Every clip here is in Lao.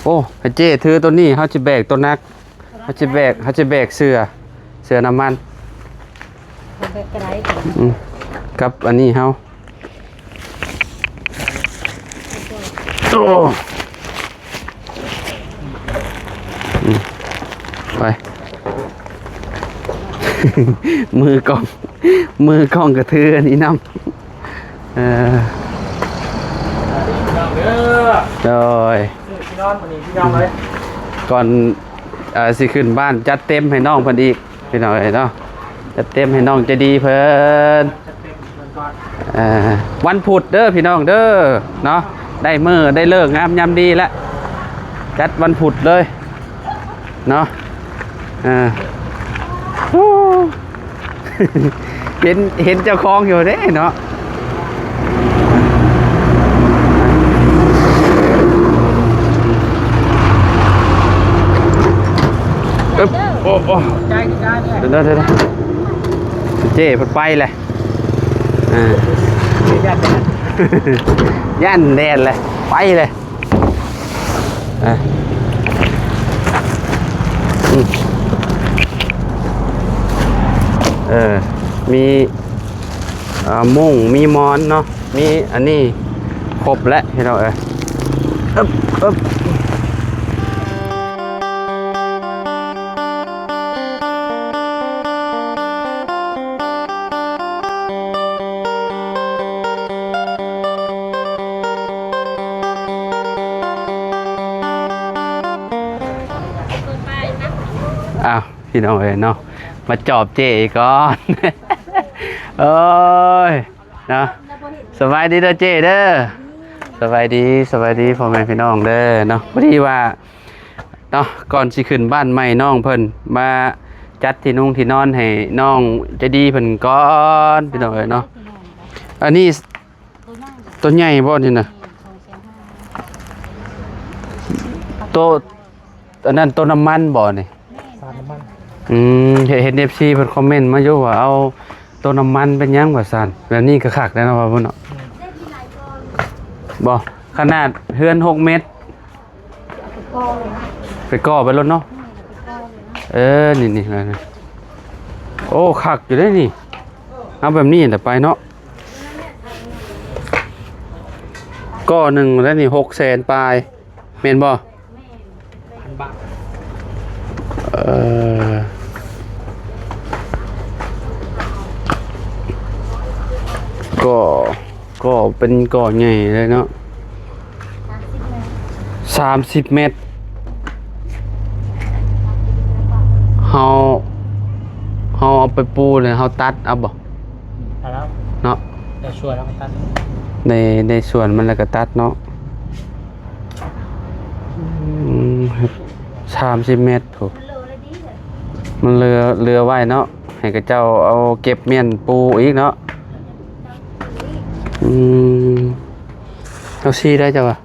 ອ້ ໃຫ້ເຈ້ຖືໂຕນີ້ ເຮົາຊິແບກໂຕໜັກ ເຮົາຊິແບກ ເຮົາຊິແບກເສື້ອ ເສື້ອນ້ຳມັນ ເຮົາແບກກໍໄດ້ ອືມ ກັບອັນນີ້ເຮົາ ໂອ້ ອືມ ໄປ ມືກ້ອງ ມືກ້ອງກໍຖືອັນນີ້ນຳ ເອີ ພີ່ນ້ອງເດີ ໂດຍ ທີ່ນອນມື້ນີ້ພີ່ນ້ອງເອີຍ ກ່ອນ ເອີ ຊິຂຶ້ນບ້ານ ຈັດເຕັມໃຫ້ນ້ອງເພິ່ນອີກ ພີ່ນ້ອງເອີຍເນາະ ຈັດເຕັມໃຫ້ນ້ອງໃຈດີເພິ່ນ ຈັດເຕັມເພິ່ນກ່ອນ ເອີ ວັນພຸດເດີພີ່ນ້ອງເດີເນາະ ໄດ້ມື້ໄດ້ເລີກງາມຍາມດີແລ້ວ ຈັດວັນພຸດເລີຍເນາະ ເອີ ໂອ້ ເຫັນ ເຫັນເຈົ້າຂອງຢູ່ເດ້ເນາະ ເອີບ ໂອ້ ໂອ້ ໃຈຄືກັນແຫຼະ ເດີໆ ເຈົ້ເພິ່ນໄປແຫຼະ ອ່າ ຢ້ານແດດ ຢ້ານແດດແຫຼະ ໄປແຫຼະ ອ່ະ ອືມ ເອີ ມີ ອ່າ ມຸ້ງ ມີໝອນເນາະ ມີອັນນີ້ຄົບແຫຼະ ພີ່ນ້ອງເອີຍ ອຶບ ອຶບ ອ້າວ ພີ່ນ້ອງເອີຍເນາະ ມາຈອບເຈ້ກ່ອນ ໂອ້ຍ ເນາະ ສະບາຍດີເດີເຈ້ເດີ ສະບາຍດີ ສະບາຍດີພໍ່ແມ່ພີ່ນ້ອງເດີເນາະ ພໍດີວ່າເນາະ ກ່ອນຊິຂຶ້ນບ້ານໃໝ່ນ້ອງເພິ່ນ ມາຈັດທີ່ນຸ່ງທີ່ນອນໃຫ້ນ້ອງໃຈດີເພິ່ນກ່ອນ ພີ່ນ້ອງເອີຍເນາະ ອັນນີ້ໂຕໃຫຍ່ບໍ່ນີ້ນະ ໂຕ ອັນນັ້ນໂຕນ້ຳມັນບໍ່ນີ້? ແມ່ນ ສານນ້ຳມັນ ອືມ ເຫັນ ເອັຟຊີ ເພິ່ນຄອມເມັນມາຢູ່ວ່າ ເອົາໂຕນ້ຳມັນເປັນຫຍັງວ່າຊັ້ນ ແບບນີ້ກໍຄັກແລ້ວເນາະ ວ່າບໍ່ເນາະ ອືມ ບໍ່ ຂະໜາດເຮືອນຫົກເມັດ ໄປກໍ່ໄປໂລດເນາະ ແມ່ນ ໄປກໍ່ເລີຍເນາະ ເອີ ນີ້ໆ ໂອ້ ຄັກຢູ່ເດ້ນີ້ ເອົາແບບນີ້ແຫຼະໄປເນາະ ກໍ່ໜຶ່ງແລ້ວນີ້ ຫົກແສນປາຍ ແມ່ນບໍ່? ພັນບາດ ເອີ ກໍ ກໍເປັນກໍໃຫຍ່ເລີຍເນາະ ສາມສິບເມັດ ເຮົາ ເຮົາເອົາໄປປູແລ້ວເຮົາຕັດເອົາບໍ່? ຕັດເອົາ ເນາະ ໃນສວນເຮົາກໍຕັດ ໃນ ໃນສວນມັນແລ້ວກໍຕັດເນາະ. ອືມ ສາມສິບແມັດພຸ້ນ ມັນເຫຼືອ ເຫຼືອໄວ້ເນາະ ໃຫ້ເຂົາເຈົ້າເອົາເກັບມ້ຽນປູອີກເນາະ. ອືມ ເອົາສີໃດເຈົ້າວ່າ?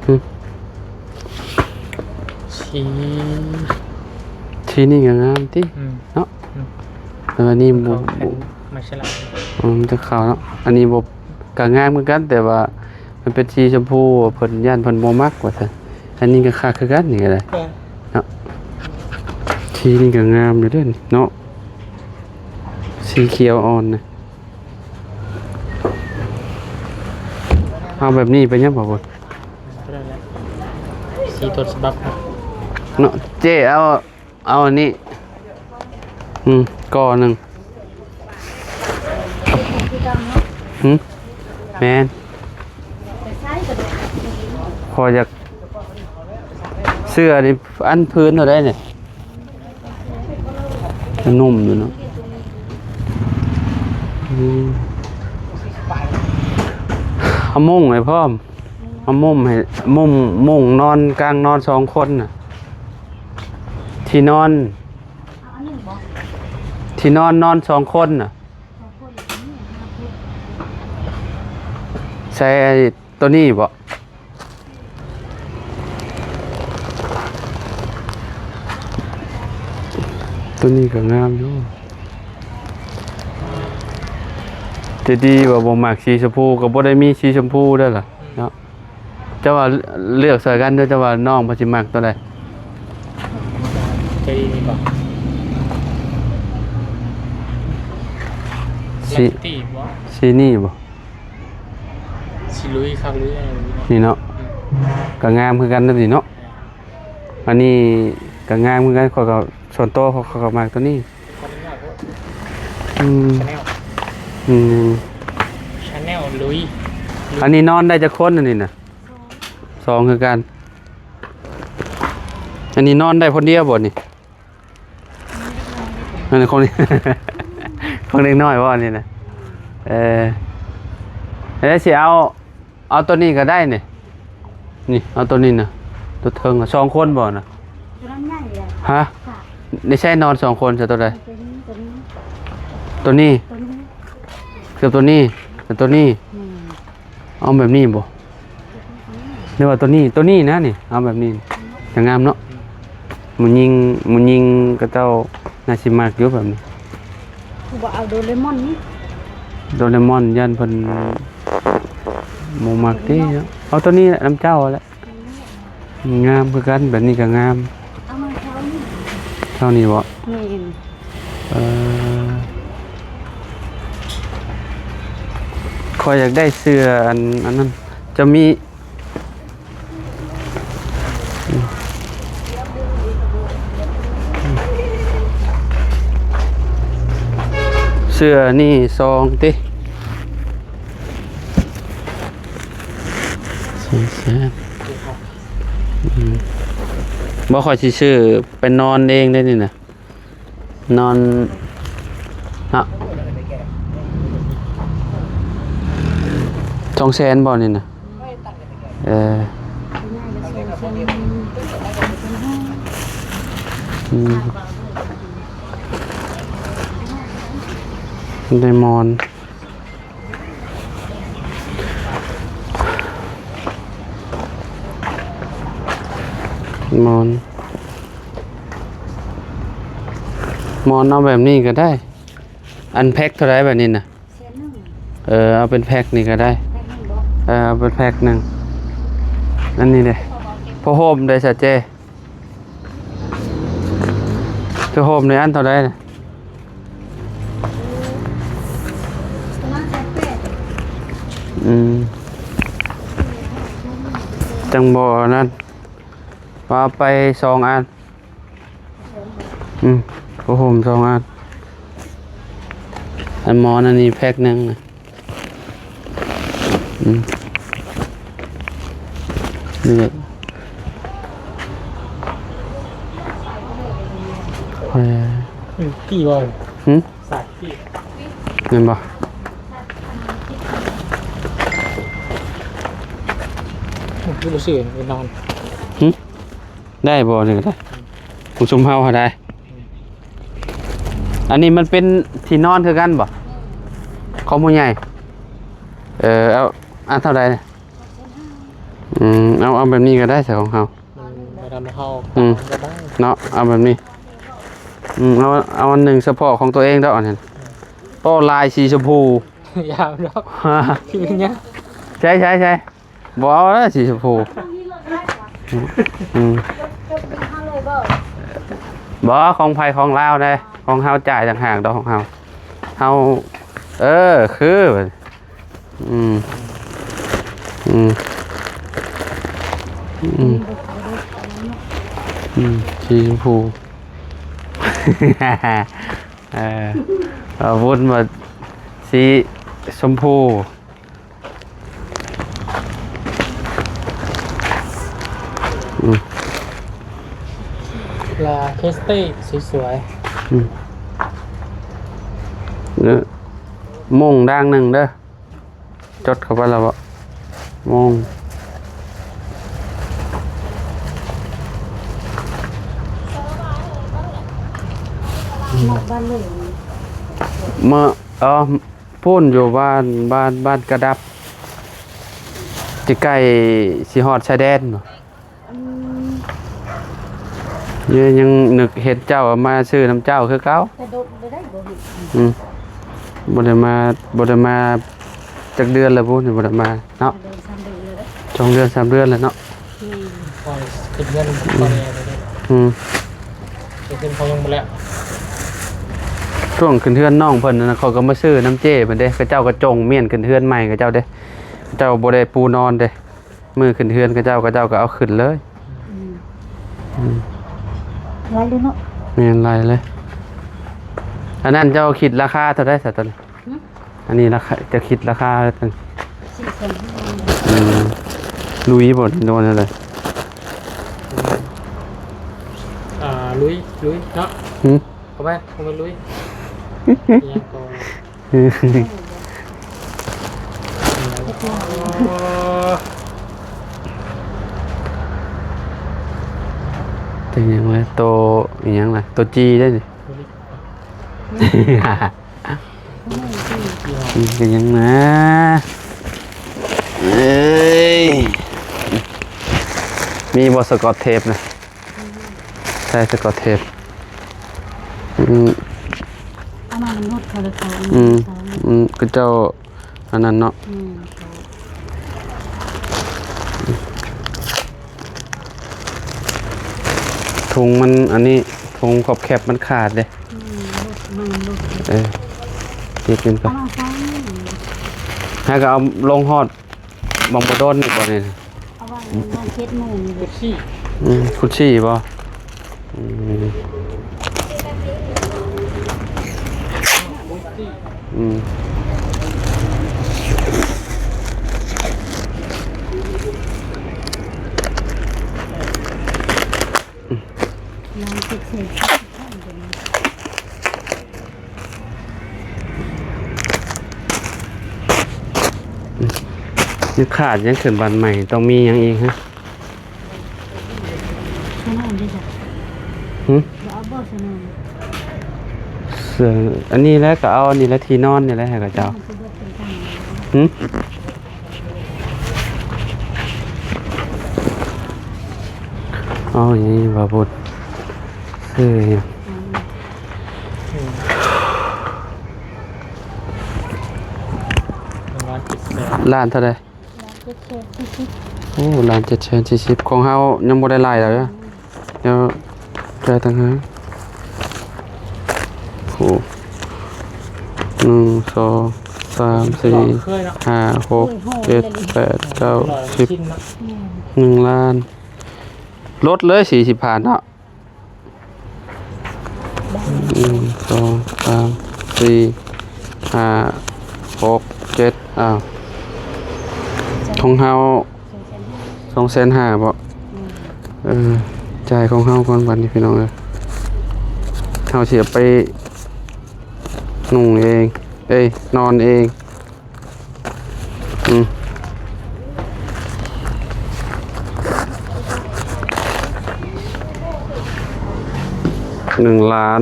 ຫຶ ສີ ສີນີ້ກໍງາມຕິ ອືມ ເນາະ. ອືມ ແຕ່ວ່ານີ້ບໍ່ ຂາວ ບໍ່ ໄມ້ສະຫຼັດ ອືມ ຈະຂາວເນາະ. ອັນນີ້ບໍ່ ກໍງາມຄືກັນ ແຕ່ວ່າມັນເປັນສີຊົມພູ ເພິ່ນຢ້ານເພິ່ນບໍ່ມັກວ່າຊັ້ນ. ອັນນີ້ກໍຄັກຄືກັນ ນີ້ກໍໄດ້ ແມ່ນ ເນາະ. ສີນີ້ກໍງາມຢູ່ເດ້ເນາະ ສີຂຽວອ່ອນນະ. ເອົາແບບນີ້ໄປຍັງບໍ່? ບໍ່ໄດ້ແລ້ວ ສີຕົ້ນສະບັບເນາະ. ເນາະ ເຈ້ເອົາ ເອົາອັນນີ້ ອືມ ກໍໜຶ່ງ ຫຶ ແມ່ນ ຂ້ອຍຢາກ ເສື້ອນີ້ ອັນພື້ນເທົ່າໃດນີ້? ໜຸ່ມຢູ່ເນາະ. ອືມ ເອົາມຸ້ງໃຫ້ພ້ອມ ເອົາມຸ້ງໃຫ້ ມຸ້ງ ມຸ້ງນອນກາງນອນສອງຄົນນະ. ທີ່ນອນ ທີ່ນອນ ນອນສອງຄົນນະ. ໃສ່ໂຕນີ້ບໍ? ໂຕນີ້ກໍງາມຢູ່. ແຕ່ດີວ່າບໍ່ມັກສີຊົມພູ ກໍບໍ່ໄດ້ມີສີຊົມພູເດີລະເນາະ. ເຈົ້າວ່າເລືອກໃສ່ກັນເດີ ເຈົ້າວ່ານ້ອງເພິ່ນຊິມັກໂຕໃດ? ໂຕນີ້ບໍ່? ສີ ລັກຕິບໍ່? ສີນີ້ບໍ່? ສີລຸຍຄັກລຸຍແນ່ ນີ້ເນາະ ອືມ ກໍງາມຄືກັນເນາະ ນີ້ເນາະ. ອັນນີ້ກໍງາມຄືກັນ ຂ້ອຍກໍສ່ວນຕົວຂ້ອຍ ຂ້ອຍກໍມັກຕົວນີ້. ອືມ Chanel ອືມ Chanel ລຸຍ. ອັນນີ້ນອນໄດ້ຈັກຄົນອັນນີ້ນະ? ສອງ ສອງຄືກັນ. ອັນນີ້ນອນໄດ້ຄົນດຽວບໍ່ນີ້? ອັນນີ້ຂອງ ຂອງເດັກນ້ອຍບໍ່ອັນນີ້ນະ? ເອີ ແລ້ວຊິເອົາ ເອົາໂຕນີ້ກໍໄດ້ນີ້ ນີ້ ເອົາໂຕນີ້ນະ ໂຕເທິງນະ ສອງຄົນບໍ່ນະ? ໂຕນັ້ນໃຫຍ່ແຫຼະ ຮະ? ໃສ່ນອນສອງຄົນ ໃສ່ໂຕໃດ? ໂຕນີ້ ໂຕນີ້ ໂຕນີ້ ໂຕນີ້ ເກືອບໂຕນີ້ ແລ້ວໂຕນີ້ ອືມ ເອົາແບບນີ້ບໍ່? ຫຼືວ່າໂຕນີ້ ໂຕນີ້ນະນີ້ ເອົາແບບນີ້ຈະງາມເນາະ. ຜູ້ຍິງ ຜູ້ຍິງເຂົາເຈົ້າໜ້າຊິມັກຢູ່ແບບນີ້. ຄືບໍ່ເອົາໂດເຣມອນນີ້? ໂດເຣມອນຢ້ານເພິ່ນບໍ່ມັກຕິເນາະ. ເອົາໂຕນີ້ນຳເຈົ້າຫັ້ນແຫຼະ ງາມຄືກັນ ແບບນີ້ກໍງາມ. ເອົາມາເທົ່ານີ້ ເທົ່ານີ້ບໍ່? ແມ່ນ. ເອີ ຂ້ອຍຢາກໄດ້ເສື້ອອັນ ອັນນັ້ນ ຈະມີ ເສື້ອນີ້ສອງຕິ ສອງແສນ. ອືມ ບໍ່ ຂ້ອຍຊິຊື້ໄປນອນເອງເດ້ນີ້ນະ. ນອນເນາະ ສອງແສນບໍ່ນີ້ນະ? ເອີ ອືມ ໄດ້ໝອນ ໝອນ ໝອນເອົາແບບນີ້ກໍໄດ້. ອັນແພັກເທົ່າໃດແບບນີ້ນະ? ແສນໜຶ່ງ. ເອີ ເອົາເປັນແພັກນີ້ກໍໄດ້. ແພັກໜຶ່ງບໍ່? ເອີ ເອົາເປັນແພັກໜຶ່ງ. ອັນນີ້ເດ້ ຜ້າຫົ່ມເດ້ ສາວເຈ້? ຜ້າຫົ່ມນີ້ອັນເທົ່າໃດນະ? ປະມານແສນແປດ. ອືມ ຈັ່ງບໍ່ອັນນັ້ນ ວ່າເອົາໄປສອງອັນ. ອືມ ຜ້າຫົ່ມສອງອັນ ອັນໝອນອັນນີ້ແພັກໜຶ່ງນະ. ອືມ ນີ້ແຫຼະ ເອີ ອືມ ກີ່ບໍ່? ຫື? ສາຍກີ່ ແມ່ນບໍ່? ອືມ ຄືບໍ່ຊື້ໄປນອນ. ຫື? ໄດ້ບໍ່ນີ້ກໍໄດ້ ຂອງຊຸມເຮົາຫັ້ນໄດ໋. ອັນນີ້ມັນເປັນທີ່ນອນຄືກັນບໍ່ ຂອງຜູ້ໃຫຍ່? ເອີ ເອົາ ອັນເທົ່າໃດ? ອືມ ເອົາ ເອົາແບບນີ້ກໍໄດ້ ຂອງເຮົາ ມັນບໍ່ໄດ້ ເຮົາ ອືມ ກໍໄດ້ເນາະ ເອົາແບບນີ້. ອືມ ເອົາ ເອົາອັນໜຶ່ງສະເພາະຂອງຕົວເອງດອກ ອັນນັ້ນ. ໂອ້ ລາຍສີຊົມພູ ຢ່າດອກ ຄືຫຍັງ? ໃຊ່ ໃຊ່ ໃຊ່. ບໍ່ເອົາແລ້ວສີຊົມພູ. ອືມ ບໍ່ ຂອງໃຜຂອງລາວເດ້ ຂອງເຮົາຈ່າຍຕ່າງຫາກດອກ ຂອງເຮົາ ເຮົາ ເອີ ຄື ອືມ ອືມ ອືມ ອືມ ສີຊົມພູ. ເອີ ເອົາວຸ້ນມາສີຊົມພູ. ອືມ ລາເຄສເຕ້ ສວຍໆ. ອືມ ໂມ່ງດ່າງໜຶ່ງເດີ ຈົດເຂົ້າໄປແລ້ວບໍ່? ໂມ່ງ ເມື່ອ ເອີ ພຸ້ນຢູ່ບ້ານ ບ້ານ ບ້ານກະດັບ ຊິໃກ້ຊິຮອດຊາຍແດນບໍ່? ອືມ ຍັງ ຍັງນຶກເຫັນເຈົ້າມາຊື້ນຳເຈົ້າຄືເກົ່າ ແຕ່ດົນແລ້ວໄດ໋ບໍ່ເຫັນ. ອືມ ບໍ່ໄດ້ມາ ບໍ່ໄດ້ມາຈັກເດືອນແລ້ວພຸ້ນ ບໍ່ໄດ້ມາເນາະ ສອງເດືອນ ສາມເດືອນແລ້ວເດ້. ສອງເດືອນສາມເດືອນແລ້ວເນາະ. ອືມ ຂ້ອຍຂຶ້ນເຮືອນ ອືມ ຂ້ອຍແດ່ເດ້ ອືມ ໄປຂຶ້ນເຂົາຍັງບໍ່ແລ້ວ. ຊ່ວງຂຶ້ນເຮືອນນ້ອງເພິ່ນນັ້ນນະ ຂ້ອຍກໍມາຊື້ນຳເຈ້ເພິ່ນເດ້ ເຂົາເຈົ້າກໍຈົ່ງມ້ຽນຂຶ້ນເຮືອນໃໝ່ເຂົາເຈົ້າເດ້ ເຂົາເຈົ້າບໍ່ໄດ້ປູນອນເດ້. ມື້ຂຶ້ນເຮືອນເຂົາເຈົ້າ ເຂົາເຈົ້າກໍເອົາຂຶ້ນເລີຍ. ອືມ ອືມ ຫຼາຍເລີຍເນາະ. ແມ່ນ ຫຼາຍເລີຍ. ອັນນັ້ນເຈົ້າຄິດລາຄາເທົ່າໃດຊະຕົວນີ້? ຫຶ? ອັນນີ້ລາຄາ ເຈົ້າຄິດລາຄາເທົ່າໃດ? ສີ່ແສນຫ້າ. ອືມ ລຸຍບໍ່ ໂດນແນວໃດ? ອ່າ ລຸຍ ລຸຍເນາະ. ຫຶ? ເຂົ້າໄປ ເຂົ້າໄປລຸຍ. ອີຫຍັງກໍ ເປັນຫຍັງລະ ໂຕອີຫຍັງລະ ໂຕຈີໄດ້ນີ້. ອືມ ເປັນຫຍັງນະ ເອີຍ ມີບໍ່ສະກອດເທບນະ? ໃສ່ສະກອດເທບ. ອືມ ເອົາມານຳລົດເຂົາເລີຍເຂົາ ອືມ ເຂົາ ອືມ ເຂົາເຈົ້າອັນນັ້ນເນາະ. ແມ່ນ ເຂົາ ຖົງມັນອັນນີ້ ຖົງຂອບແຄັບມັນຂາດເດ້. ອືມ ລົດ ມານຳລົດ ເອີ ເກັບເງິນກ່ອນ. ເອົາມາໃສ່ ຫາກໍເອົາລົງຮອດ ບັງບໍ່ດົນນີ້ບໍ່ນີ້ນະ? ເອົາໄວ້ນຳເຈັດໂມງນີ້ເດ້. ອືມ ຄຸດຊີ້ບໍ່? ອືມ ອືມ ລ້ານເຈັດແສນ. ຍັງຂາດຫຍັງຂຶ້ນບ້ານໃໝ່ ຕ້ອງມີຫຍັງອີກຮະ? ຊະໂນດເດ້ຊະ. ຫຶ? ບໍ່ເອົາບໍ່ຊະໂນດ? ເຊິ່ງອັນນີ້ແຫຼະ ກໍເອົາອັນນີ້ແຫຼະ ທີ່ນອນນີ້ແຫຼະ ໃຫ້ເຂົາເຈົ້າ. ມັນຊິເບິດເປັນກາງ. ຫຶ? ເອົາອີ່ຫຍັງບໍ່ບຸດ ຊື້ອີ່ຫຍັງ? ອືມ ປະມານເຈັດແສນ. ລ້ານເທົ່າໃດ? ລ້ານເຈັດແສນສີ່ສິບ. ໂອ້ ລ້ານເຈັດແສນສີ່ສິບ. ຂອງເຮົາຍັງບໍ່ໄດ້ຫຼາຍດອກເດີ ອືມ ດຽວຈ່າຍຕ່າງຫາກ. ໂອ້ ໜຶ່ງ ສອງ ສາມ ສີ່ ຫ້າ ຫົກ ເຈັດ ແປດ ເກົ້າ ສິບ ໜຶ່ງລ້ານ. ລົດເລີຍສີ່ສິບພັນເນາະ. ໜຶ່ງ ສອງ ສາມ ສີ່ ຫ້າ ຫົກ ເຈັດ ອ້າວ ຂອງເຮົາ ສອງແສນຫ້າ ບໍ່? ອືມ ເອີ ຈ່າຍຂອງເຮົາກ່ອນບັດນີ້ ພີ່ນ້ອງເອີຍ. ເຮົາຊິເອົາໄປນຸ່ງເອງ ເອີຍ ນອນເອງ. ອືມ ໜຶ່ງລ້ານ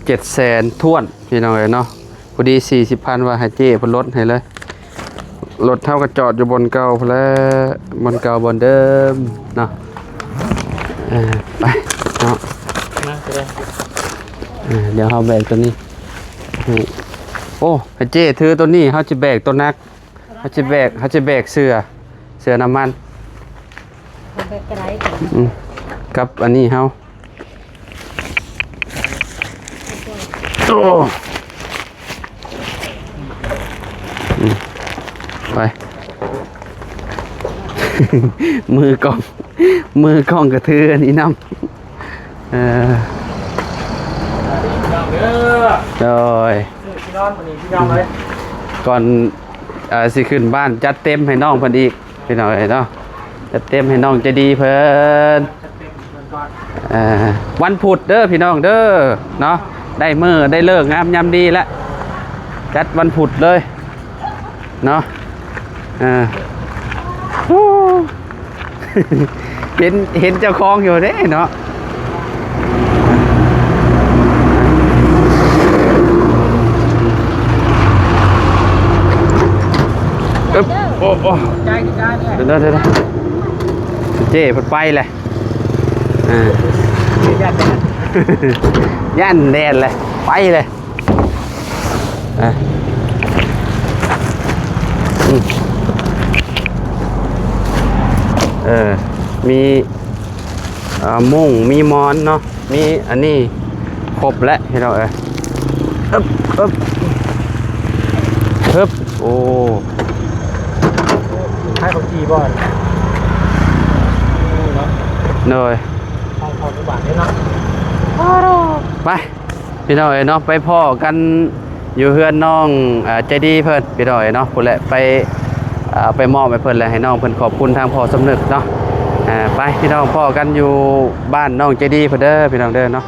ເຈັດແສນຖ້ວນ ພີ່ນ້ອງເອີຍເນາະ. ພໍດີສີ່ສິບພັນ ວ່າໃຫ້ເຈ້ເພິ່ນລົດໃຫ້ເລີຍ. ລົດເຮົາກໍຈອດຢູ່ບ່ອນເກົ່າພຸ້ນແຫຼະ ບ່ອນເກົ່າບ່ອນເດີມເນາະ. ເອີ ໄປເນາະ ມາກໍໄດ້. ເອີ ດຽວເຮົາແບກຕົວນີ້ໃຫ້. ໂອ້ ໃຫ້ເຈ້ຖືຕົວນີ້ ເຮົາຊິແບກຕົວໜັກ. ເຮົາຊິແບກ ເຮົາຊິແບກເສື້ອ ເສື້ອນ້ຳມັນ ເຮົາແບກກໍໄດ້. ອືມ ກັບອັນນີ້ເຮົາ ໂອ້ ອືມ ໄປ ມືກ້ອງ ມືກ້ອງກໍຖືອັນນີ້ນຳ. ເອີ ພີ່ນ້ອງເດີ ໂດຍ ເອີ ພີ່ນ້ອງ ມື້ນີ້ພີ່ນ້ອງເອີຍ ກ່ອນ ເອີ ຊິຂຶ້ນບ້ານ ຈັດເຕັມໃຫ້ນ້ອງເພິ່ນອີກ ພີ່ນ້ອງເອີຍເນາະ. ຈັດເຕັມໃຫ້ນ້ອງໃຈດີເພິ່ນ ຈັດເຕັມເພິ່ນກ່ອນ. ເອີ ວັນພຸດເດີ ພີ່ນ້ອງເດີເນາະ ໄດ້ມື້ໄດ້ເລີກງາມຍາມດີແລ້ວ ຈັດວັນພຸດເລີຍ ເນາະ. ເອີ ໂອ້ ເຫັນ ເຫັນເຈົ້າຂອງຢູ່ເດ້ເນາະ. ເອີບ ໂອ້ ໂອ້ ໃຈຄືກັນແຫຼະ ເດີໆ ເດີ ເຈ້ເພິ່ນໄປແຫຼະ. ອ່າ ຢ້ານແດດ ຢ້ານແດດແຫຼະ ໄປແຫຼະ. ອ່ະ ອືມ ເອີ ມີ ອ່າ ມຸ້ງ ມີໝອນເນາະ ມີອັນນີ້ຄົບແຫຼະພີ່ນ້ອງເອີຍ. ອຶບ ອຶບ ຮຶບ ໂອ້ ຂາຍເຂົ້າຈີ່ບໍ່ເນາະ? ໂດຍ ຂອງເຂົາທຸກບາດເດ້ເນາະ. ໄປ ພີ່ນ້ອງເອີຍເນາະ ໄປພໍ້ກັນຢູ່ເຮືອນນ້ອງ ອ່າ ໃຈດີເພິ່ນ ພີ່ນ້ອງເອີຍເນາະ. ພຸ້ນແຫຼະ ໄປ ອ່າ ໄປມອບໃຫ້ເພິ່ນ ແລະ ໃຫ້ນ້ອງເພິ່ນຂອບຄຸນທາງພໍ່ສຳນຶກເນາະ. ອ່າ ໄປ ພີ່ນ້ອງ ພໍ້ກັນຢູ່ບ້ານນ້ອງໃຈດີເພິ່ນເດີ ພີ່ນ້ອງເດີເນາະ.